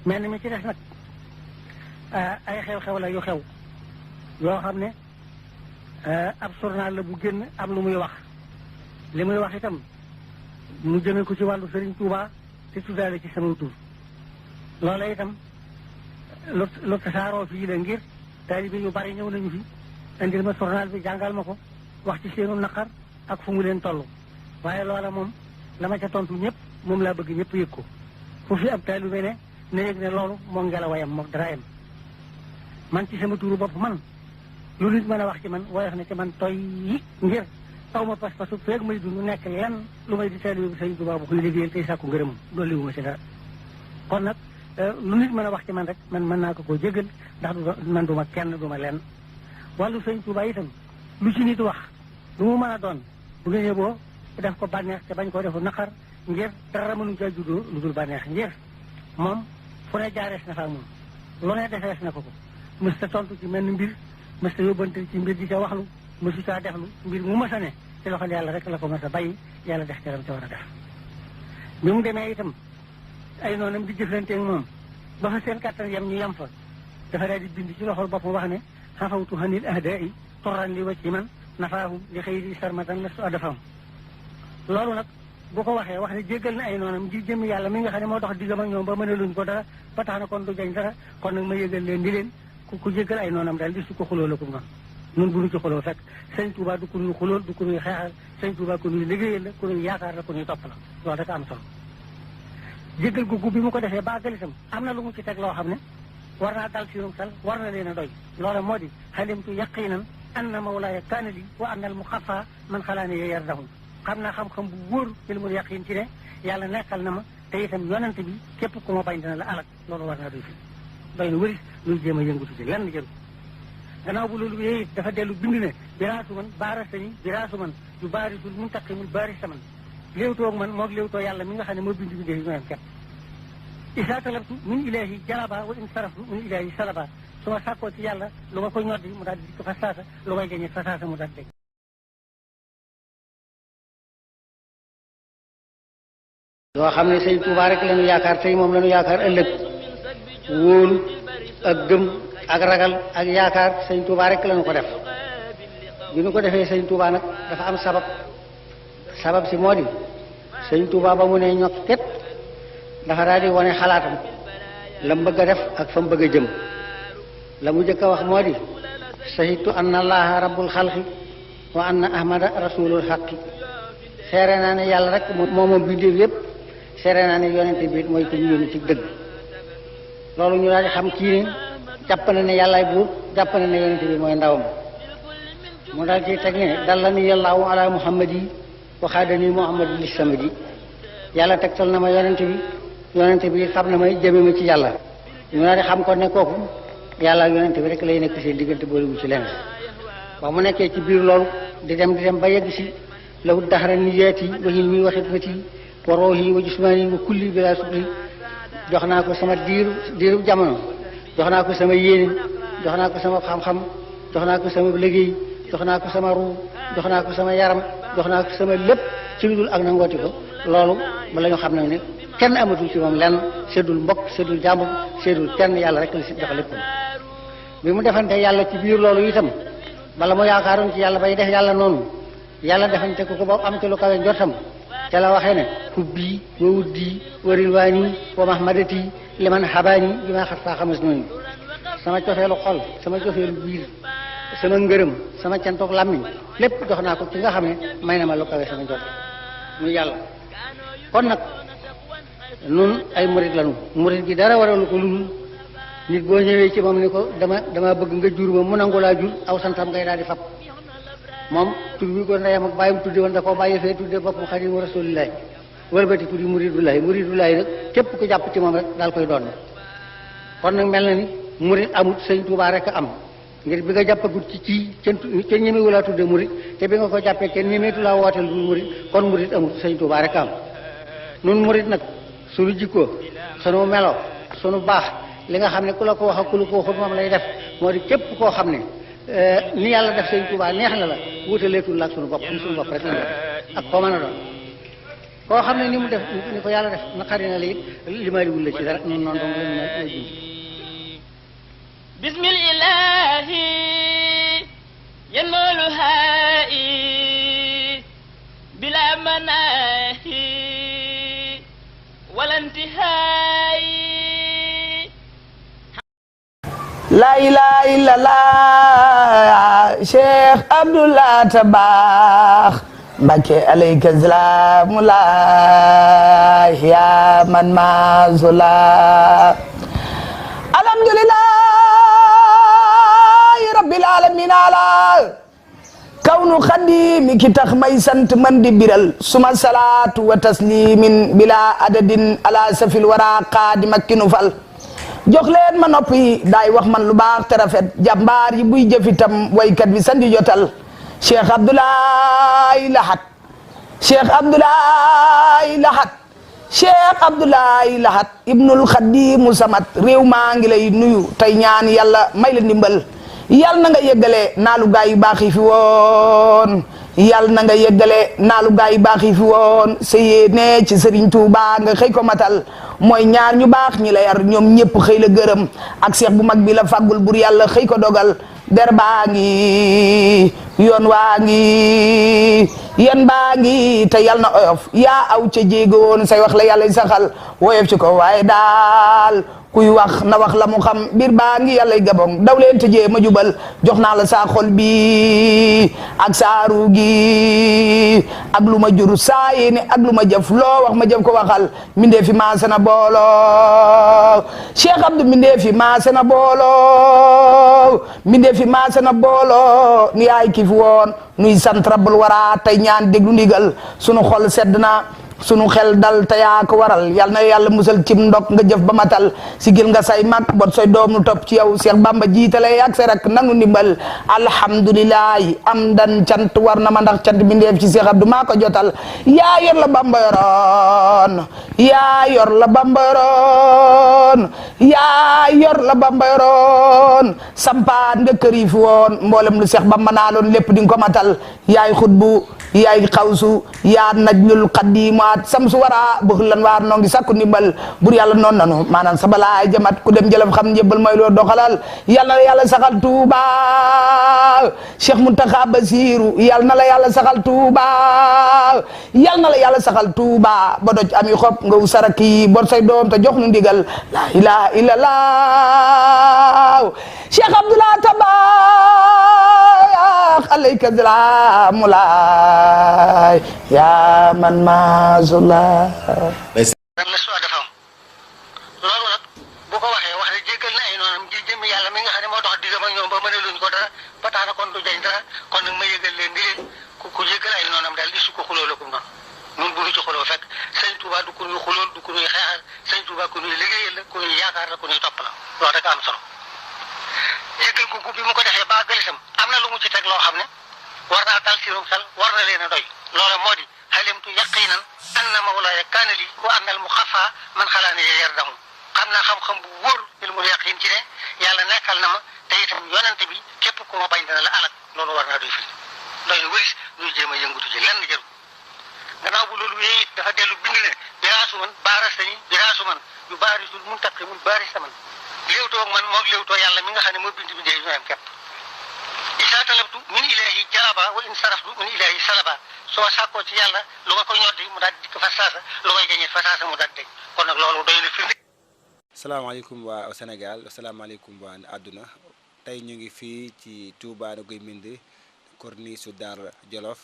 mel ni mi ci des nag ay xew-xew la yu xew yoo xam ne ab journal la bu génn am lu muy wax li muy wax itam mu jëme ko ci wàllu Serigne Touba te tuddaale ci sama tur loola itam lu tasaaroo fii la ngir taalibe yu bari ñëw nañu fi indil ma journal bi jàngal ma ko wax ci seenu naqar ak fu mu leen toll waaye loola moom la ma ca tontu ñëpp moom laa bëgg ñëpp yëg ko fu fi ab taalibe ne na yëg ne loolu moo ngelawayam moo dara am man ci sama turu bopp man lu nit mën a wax ci man woyof na ci man toy yi ngir aw ma pas-pasu feeg may dund nekk lenn lu may di taalibe bi Sëriñ Tuubaa bu koy liggéeyal tey sàkku ngërëmam loolu liwu ma ci dara kon nag lu nit mën a wax ci man rek man mën naa ko koo jégal ndax man du ma kenn du ma lenn wàllu Sëriñ Tuubaa itam lu ci nit wax lu mu mën a doon bu ngeen yóbboo def ko bànneex te bañ koo defu naqar ngir dara mënu caa juddoo lu dul bànneex ngir moom fu ne jaarees na fa moom lu ne defees na ko mës ta tontu ci mel ni mbir mës ta yóbbante ci mbir di ca waxlu mësu caa deflu mbir mu mës a ne ci loxo yàlla rek la ko mës a bàyyi yàlla def ca lam ca war a def bi mu demee itam ay noonam di jëflanteeg moom ba fa seen kàttan yem ñu yem fa dafa daal di bind ci loxol boppam wax ne xafawtu hanil ahdaai torran li wacci man nafaahum li xëy di sarmatan la su adafam loolu nag bu ko waxee wax ne jéggal na ay noonam di jëm yàlla mi nga xam ne moo dox diggam ak ñoom ba mën a luñ ko dara ba tax na kon du jañ dara kon nag ma yëgal leen di leen ku jéggal ay noonam daal di su ko xuloo la ko noonu nun bu ñu ci xuloo fekk Sëñ Tuubaa du ko nuy xulool du ko nuy xeexal Sëñ Tuubaa ko nuy liggéeyal la ku nuy yaakaar la ku nuy topp la loolu rek am solo jéggal googu bi mu ko defee baagal itam am na lu mu ci teg loo xam ne war naa dal si sal war na leen a doy loola moo di xalimtu yaqinan anna mawlaaya kaana li wa anna al muxafa man xalaani ye yardahum xam naa xam-xam bu wóor ilmul yaqin ci ne yàlla nekkal na ma te itam yonent bi képp ku ma bañ dina la alak loolu war naa doy fi doy na wëris luy jéem a yëngutu ci lenn jëru gannaaw bu loolu yooyu dafa dellu bind ne biraasu man baarasani biraasu man yu baarisul muntaqimul baarisa man léewtoog man moog léewtoo yàlla mi nga xam ne moo bind bi def ñooyam képp isa talabtu min ilahi jalaba wa in saraftu min ilahi salaba su ma sàkkoo ci yàlla lu ma ko ñoddi mu daal di dikk fa saasa lu may gañe fa saasa mu daal di yoo xam ne Sëñ Tuubaa rek lañu yaakaar tey moom lañu yaakaar ëllëg wóolu ak gëm ak ragal ak yaakaar Sëñ Tuubaa rek lañu ko def bi ñu ko defee Sëñ Tuubaa nag dafa am sabab si moo di Sëñ Tuubaa ba mu ne ñokket dafa daal di wane xalaatam la mu bëgg a def ak fa mu bëgg a jëm la mu jëkk a wax moo di shahidtu anna allaha rabbul xalqi wa anna ahmada rasulul xaqi seere naa ne yàlla rek moom bindéef yépp seere naa ne yonente bi mooy ko ñu yónni ci dëgg loolu ñu daal di xam kii ne jàpp na ne yàllaay buur jàpp na ne yonente bi mooy ndawam mu daal ci teg ne dallani yàllaahu ala muhammadi wa xaadani muhammadi li samadi yàlla tegtal na ma yonente bi xam na may jëme ma ci yàlla ñu daal di xam ko ne kooku yàlla ak yonente bi rek lay nekk seen diggante boolewul ci leneen ba mu nekkee ci biir loolu di dem ba yegg si lahu daxara niyaati wa hilmi wa xidmati wa roohi wa jismaani wa kulli bila sukri jox naa ko sama diiru jamono jox naa ko sama yéene jox naa ko sama xam-xam jox naa ko sama liggéey jox naa ko sama ruu jox naa ko sama yaram jox naa ko sama lépp ci lu dul ak nangooti ko loolu bala ñu xam nag ne kenn amatul ci moom lenn seddul mbokk seddul jàmbur seddul kenn yàlla rek la si jox lépp bi mu defante yàlla ci biir loolu itam bala mu yaakaaroon ci yàlla bay def yàlla noonu yàlla defante ko ba am ci lu kawe njortam ca la waxee ne hubbi wa wuddi wa rilwaani wa mahmadati liman habaani bi ma xat faa xamas noonu sama cofeelu xol sama cofeelu biir sama ngërëm sama cantoog làmmiñ lépp jox naa ko ci nga xam ne may na ma lu kawe sama njort muy yàlla kon nag nun ay murit lañu murit gi dara waralu ko lu nit boo ñëwee ci moom ni ko dama bëgg nga jur ma mu nangu laa jur aw santam ngay daal di fab moom tur bi ko ndeyam ak bàyyim tudde woon da koo bàyyi fee tudde boppam xadimu rasulillahi wëlbati tuddi muridullahi nag képp ku jàpp ci moom rek daal koy doon kon nag mel na ni murit amut Sëñ Tuubaa rek am ngir bi nga jàppagut ci kenn ñemewu laa tudde murit te bi nga ko jàppee kenn ñemeetu laa wooteel dul murit kon murit amut Sëñ Tuubaa rek am nun murit nag sunu jikkoo sunu melo sunu baax li nga xam ne ku la ko wax ak ku la ko waxut moom lay def moo di képp koo xam ne ni yàlla def Sëñ Tuubaa neex na la wutaleetul la ak sunu bopp rek la ak koo mën a doon koo xam ne ni mu def ni ko yàlla def naqari na la it limaaliwul la ci dara noonu noonu dong la ñu may bismillahi yanmalu haai bila manahi wala intihai la ilaha illallah Cheikh Abdoulaye Tabax Mbacké alayka salaamullah ya man mazula alhamdulillahi rabbil alamin ala kawnu xadimi ki tax may sant man di biral suma salatu wa taslimin bila adadin ala safil wara qadima kinu fal jox leen ma noppi daay wax man lu baax te rafet jàmbaar yi buy jëfitam waykat bi sandi jotal Cheikh Abdoulaye Lahat Cheikh Abdoulaye Lahat Cheikh Abdoulaye Lahat ibnul Xadimu Samat réew maa ngi lay nuyu tey ñaan yàlla may la ndimbal yàlla na nga yeggale naalu gaa yu baax yi fi woon yàlla na nga yeggale naalu gaa yu baax yi fi woon sa yéene ci Serigne Touba nga xëy ko matal mooy ñaar ñu baax ñi la yar ñoom ñëpp xëy la gërëm ak seex bu mag bi la fàggul bur yàlla xëy ko dogal der baa ngi yoon waa ngi yan baa ngi te yàlla na oyof yaa aw ca jéegoon say wax la yàlla saxal woyof ci ko waaye daal kuy wax na wax la mu xam biir baa ngi yàllay gabong daw leen tëjee ma jubal jox naa la saa xol bi ak saaru gi ak lu ma jur saa yéene ak lu ma jëf loo wax ma jëf ko waxal mindee fi maase na booloo Cheikh Abdou mindee fi maase na booloo mindee fi maase na booloo ni yaay ki fi woon nuy sant rabbul wara tey ñaan déglu ndigal sunu xol sedd na sunu xel dal te yaa ko waral yal na yàlla musal cim ndok nga jëf ba matal sigil nga say mag bot say doom nu topp ci yow Cheikh Bamba jiitale ak sa rak nangu ndimbal alhamdulilahi am dan cant war na ma ndax cant bi ndeef ci Cheikh Abdou maa ko jotal yaa yor la Bamba yoroon yaa yor la Bamba yoroon yaa yor la Bamba yoroon sampaat nga kër yi fi woon mboolem lu Cheikh Bamba naaloon lépp di nga ko matal yaay xutbu yaay xawsu yaa najlul qadimaat samsu wara bëxul lan waar noo ngi sakku ndimbal bur yàlla noonu nanu maanaam sa balaay jamat ku dem jëlaf xam njëbbal mooy loo doxalal yàlla na yàlla saxal Tuuba Cheikh Muntaxa Basiru yàlla na la yàlla saxal Tuuba yàlla na la yàlla saxal Tuuba ba doj ami xob nga wu saraki bor say doom te jox nu ndigal la ilaha illallah Cheikh Abdoulaye Tabax alayka salaamullah ya man mazula dan la soo defam loolu nag bu ko waxee wax ne jéggal na ay noonam ji jëm yàlla mi nga xam ne moo dox diggam ak ñoom ba mën a luñ ko dara ba tax na kon du jañ dara kon nag ma yëgal leen di leen ku jéggal ay noonam daal di su ko xuloo la kum noonu nun bu ñu ci xuloo fekk sëñ Touba du ku ñuy xulool du ku ñuy xeexal sëñ Touba ku ñuy liggéeyal la ku ñuy yaakaar la ku ñuy topp la loolu rek am solo jéggal gu bi mu ko defee ba gëlisam am na lu mu ci teg loo xam ne war naa dal si xel war na leen a doy loola moo di xalimtu yaqinan anna mawlaaya kaana li wa anna al muxafa man xalaani yardamu xam naa xam-xam bu wóor ilmul yaqin ci ne yàlla nekkal na ma te itam yonente bi képp ku ma bañ dana la alak loolu war naa doy firi doy na wëris ñuy jéem a yëngutu ci lenn jëru gannaaw bu loolu wéyee it dafa dellu bind ne biraasu man baarastani biraasu man yu baarisul muntaqimul baarista man léewtoo ak man moog léewtoo yàlla mi nga xam ne moo bind bi dee ñoo am képp isa talabtu min ilahi jalaba wa in saraftu min ilahi salaba su ma sàkkoo ci yàlla lu ma ko ñoddi mu daal di dikk fa saasa lu may jañee fa saasa mu daal di deñ kon nag loolu doy na firnde. salaamaaleykum waa Sénégal salaamaaleykum waa àdduna tey ñu ngi fii ci Touba Guy Mbind corniche su Daara Jolof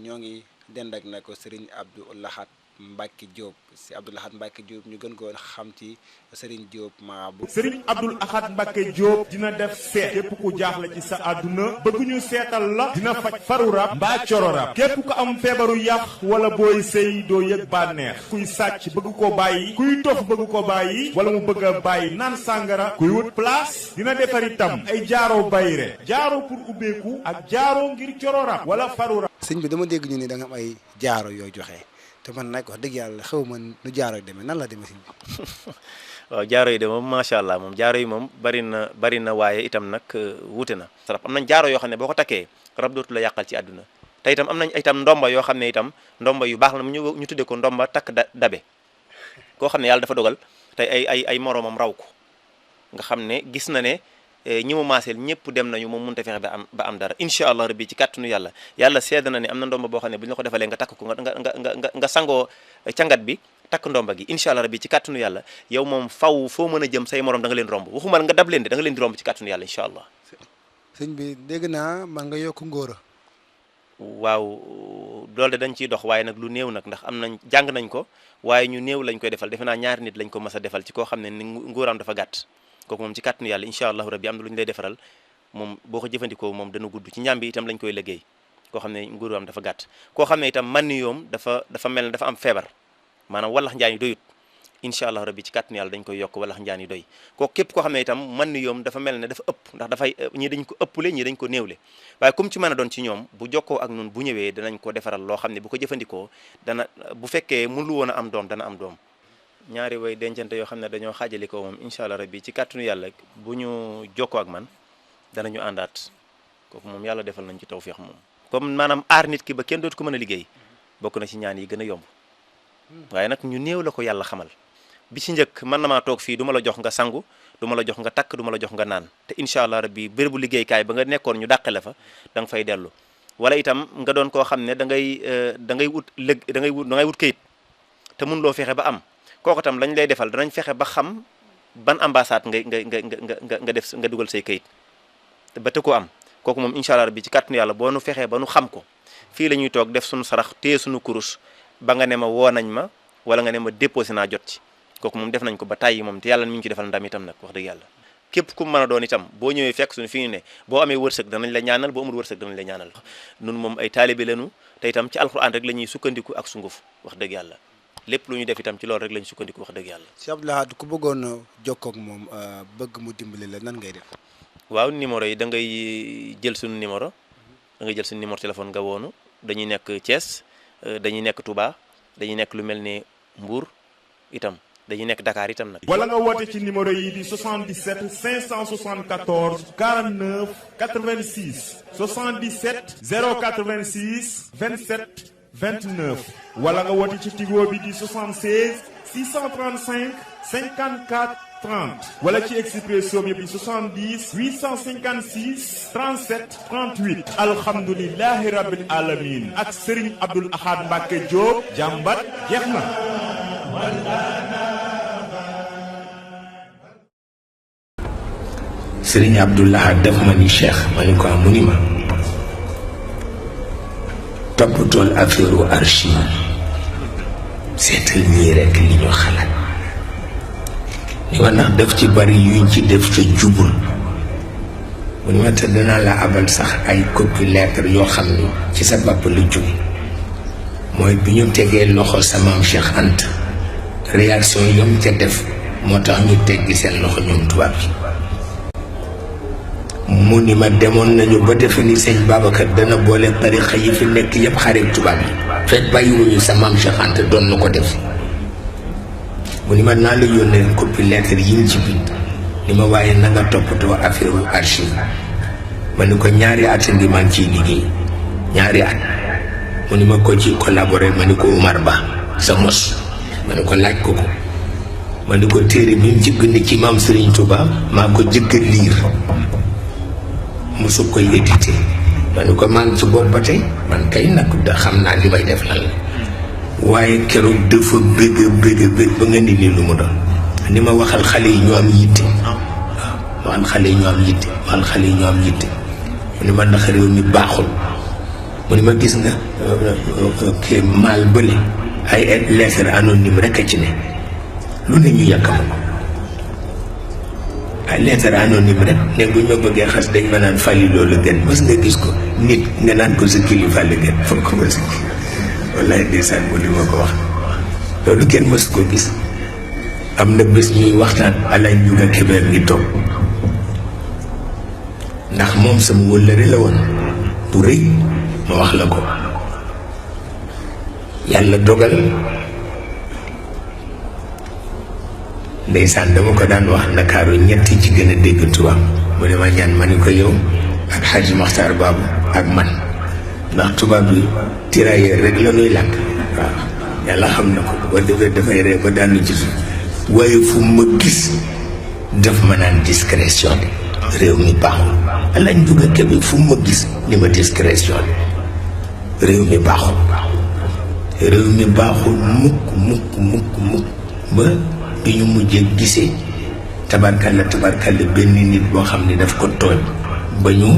ñoo ngi dend ak nag Serigne Abdou Lahat Mbacké Diop si Abdou Lahat Mbacké Diop ñu gën koo xam ci Serigne Diop Marabout. Serigne Abdou Lahat Mbacké Diop dina def seet képp ku jaaxle ci sa àdduna bëgg ñu seetal la dina faj faru rab mbaa coro rab képp ku am feebaru yàq wala booy sëy doo yëg bànneex kuy sàcc bëgg ko bàyyi kuy dof bëgg ko bàyyi wala mu bëgg a bàyyi naan sàngara kuy wut place dina defar itam ay jaaro bayre jaaro pour ubbeeku ak jaaro ngir coro rab wala faru rab. sëñ bi dama dégg ñu ni da nga am ay jaaro yoo joxe. te man nag wax dëgg yàlla xaw ma nu jaaro yi demee nan la demee si waaw jaaro yi de moom macha allah moom jaaro yi moom bari na waaye itam nag wuute na. am nañ jaaro yoo xam ne boo ko takkee rab dootu la yàqal ci àdduna te itam am nañ itam ndomba yoo xam ne itam ndomba yu baax la ñu tuddee ko ndomba takk dabe koo xam ne yàlla dafa dogal tey ay moroomam raw ko nga xam ne gis na ne ñi mu maaseel ñëpp dem nañu moom mënut a fexe ba am dara incha allah rabbi ci kàttanu yàlla seede na ne am na ndomba boo xam ne bu ñu la ko defalee nga takk ko nga sangoo cangat bi takk ndomba gi incha allah rabbi ci kàttanu yàlla yow moom faw foo mën a jëm say morom da nga leen romb waxumal nga dab leen de da nga leen di romb ci kàttanu yàlla incha allah. sëñ bi dégg naa man nga yokk ngóora. waaw loolu de dañ ciy dox waaye nag lu néew nag ndax am nañ jàng nañ ko waaye ñu néew lañ koy defal defe naa ñaari nit lañ ko mas a defal ci koo xam ne ni ngóoraam dafa gàtt kooku moom ci kàttanu yàlla incha allahu rabbi am na lu ñu lay defaral moom boo ko jëfandikoo moom dana gudd ci ñàmbi itam lañ koy liggéey koo xam ne ngóoraam dafa gàtt koo xam ne itam man ni yoom dafa mel ne dafa am feebar maanaam wallax njaan yi doyut incha allah rabbi ci kàttanu yàlla dañ koy yokk wallax njaan yi doy kooku képp koo xam ne itam man ni yoom dafa mel ne dafa ëpp ndax dafay ñii dañ ko ëpple ñii dañ ko néewle waaye comme ci mën a doon ci ñoom bu jokkoo ak nun bu ñëwee danañ ko defaral loo xam ne bu ko jëfandikoo dana bu fekkee mënu woon a am doom dana am doom ñaari way dencante yoo xam ne dañoo xaajalikoo moom incha allah rabbi ci kàttanu yàlla bu ñu jokkoo ak man danañu àndaat kooku moom yàlla defal nañ ci tawfeex moom comme maanaam aar nit ki ba kenn dootu ko mën a liggéey bokk na ci ñaan yi gën a yomb waaye nag ñu néew la ko yàlla xamal bi ci njëkk mën na maa toog fii du ma la jox nga sangu du ma la jox nga takk du ma la jox nga naan te incha allah rabbi bérébu liggéeykaay ba nga nekkoon ñu dàqe la fa da nga fay dellu wala itam nga doon koo xam ne da ngay wut kayit te mun loo fexe ba am kooku tam lañ lay defal danañ fexe ba xam ban ambassade nga def nga dugal say kayit ba te ko am kooku moom incha allah rabbi ci kàttanu yàlla boo nu fexee ba nu xam ko fii la ñuy toog def suñu sarax téye suñu kurus ba nga ne ma woo nañ ma wala nga ne ma déposé naa jot ci kooku moom def nañ ko ba tàyyi moom te yàlla mi ngi ci defal ndam itam nag wax dëgg yàlla képp ku mën a doon itam boo ñëwee fekk suñu fi ñu ne boo amee wërsëg danañ la ñaanal boo amul wërsëg danañ la ñaanal nun moom ay taalibe lañu te itam ci alxuraan rek la ñuy sukkandiku ak sunguf wax dëgg yàlla lépp lu ñu def itam ci loolu rek lañu sukkandiku wax dëgg yàlla. Cheikh Abdou Lahad ku bëggoon a jokkoo ak moom bëgg mu dimbali la nan ngay def. waaw numéro yi da ngay jël suñu numéro da ngay jël suñu numéro téléphone nga woonu dañuy nekk Thiès dañuy nekk Touba dañuy nekk lu mel ne Mbour itam dañuy nekk Dakar itam nag. wala nga woote ci numéro yi di 77 574 49 86 77 086 27 29 wala nga woote ci Tigo bi di 76 635 54 30 wala ci Expresso bi di 70 856 37 38 alhamdulillahi rabbil alamin ak Serigne Abdoul Ahad Mbacké Diop jàmbat jeex na. Serigne Abdoul Lahad def ma ni Cheikh ma ni ko mu ni ma toppatool affaire archive seetal ñii rek li ñu xalaat ni ma ndax def ci bari yuñ ci def te jubul mu ni ma te danaa la abal sax ay copie lettre yoo xam ni ci sa bopp la jóge mooy bi ñu tegee loxo sa maam Cheikh Anta réaction yom ca def moo tax ñu teggi seen loxo ñoom tubaab yi mu ni ma demoon nañu ba defe ni sëñ Babacar dana boole tarixa yi fi nekk yëpp xarit tubaab yi fekk bàyyiwuñu sa maam Cheikh Anta doon na ko def mu ni ma naa la yónnee copie lettre yi ñu ci bind ni ma waaye na nga toppatoo affaire archive ma ni ko ñaari at ngi maa ngi ciy liggéey ñaari at mu ni ma ko ci collaborer ma ni ko Oumar Ba sa mos ma ni ko laaj ko ma ni ko téere bi mu ci bind ci maam Serigne Touba maa ko jëkk a liir mosu koy édité ma ni ko maa ngi ci bopp ba tey man kay nag da xam naa li may def lan la waaye keroog dafa bëgg ba nga ni lu mu doon ni ma waxal xale yi ñu am yitte waaw waxal xale yi ñu am yitte waxal xale yi ñu am yitte mu ni ma ndax réew mi baaxul mu ni ma gis nga kii mal bële ay lettre anonyme rek a ci ne lu ne ñu yàkkama ko ay lettre anonyme rek ne bu ñu ma bëggee xas dañ ma naan fali loolu gën mës nga gis ko nit nga naan ko sa kilifa la gën foog ko ma si wallaay ndeysaan mu li ma ko wax loolu kenn mës ko gis am na bés ñuy waxtaan alañ ñu nga kebeer ngi toog ndax moom sama wëllëre la woon bu rëy ma wax la ko yàlla dogal ndeysaan dama ko daan wax Ndakaaru ñetti ci gën a dégg tubaab mu ne ma ñaan ma ni ko yow ak Xaaji Maxtaar Baabu ak man ndax tubaab bi tirailleur rek la ñuy làkk waaw yàlla xam na ko boo defee dafay ree ba daanu ci suuf waaye fu ma gis daf ma naan discrétion bi réew mi baaxul alañ dugg a kebe fu ma gis ni ma discrétion bi réew mi baaxul mukk ba bi ñu mujjee gisee tabarkalla benn nit boo xam ne daf ko tooñ ba ñu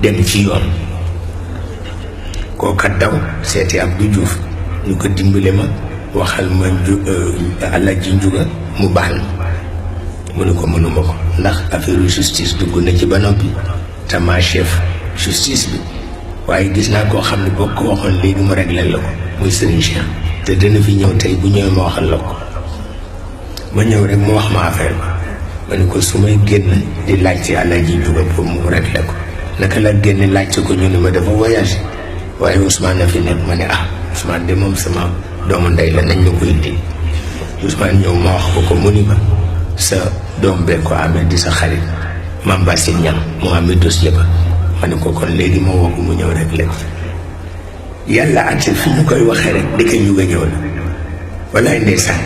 dem ci yoon kooka daw seeti Abdou Diouf ñu ko dimbale ma waxal ma Alaaji Njuga mu baal mu ne ko mënuma ko ndax affaire justice dugg na ci ba noppi te ma chef justice bi waaye gis naa koo xam ne boo ko waxoon léegi mu réglé la ko muy Serigne Cheikh te dana fi ñëw tey bu ñëwee ma waxal la ko ma ñëw rek mu wax ma affaire ma ne ko su may génn di laajte Alaaji Njuga pour mu réglé ko naka la génn laajte ko ñu ne ma dafa voyagé waaye Ousmane na fi nekk ma ne Ousmane de moom sama doomu ndey la nañ ma ko indi Ousmane ñëw ma wax ko mu ni ma sa doom bee ko amee di sa xarit Mame Bassine Niang moo amee dossier ba ma ne ko kon léegi ma woo ko mu ñëw rek léegi yàlla àtte fi ñu koy waxee rek dëkk ñu nga ñëw la walaay ndeysaan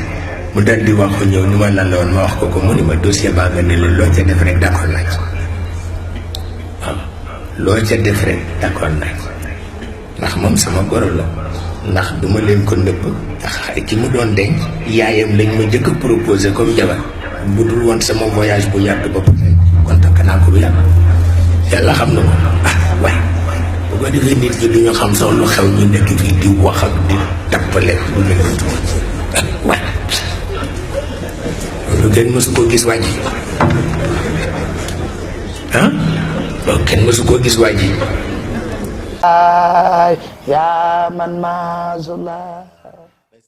mu dal di wax ko ñëw ni ma lan la woon ma wax ko mu ni ma dossier baa nga ne la loo ca def rek d'accord naa ci waaw loo ca def rek d'accord naa ci ndax moom sama goro la ndax duma leen ko nëbb ndax ki mu doon denc yaayam lañ ma njëkk a proposé comme jabar bu dul woon sama voyage bu yàgg ba pare kon takk naa ko bu yàgg yàlla xam na ko waaye bu ko defee nit ñi duñu xam sax lu xew ñu nekk fii di wax ak di tappale lu mel ni waaye loolu kenn mësu koo gis waa ji loolu kenn mësu koo gis waa ji ya man mazula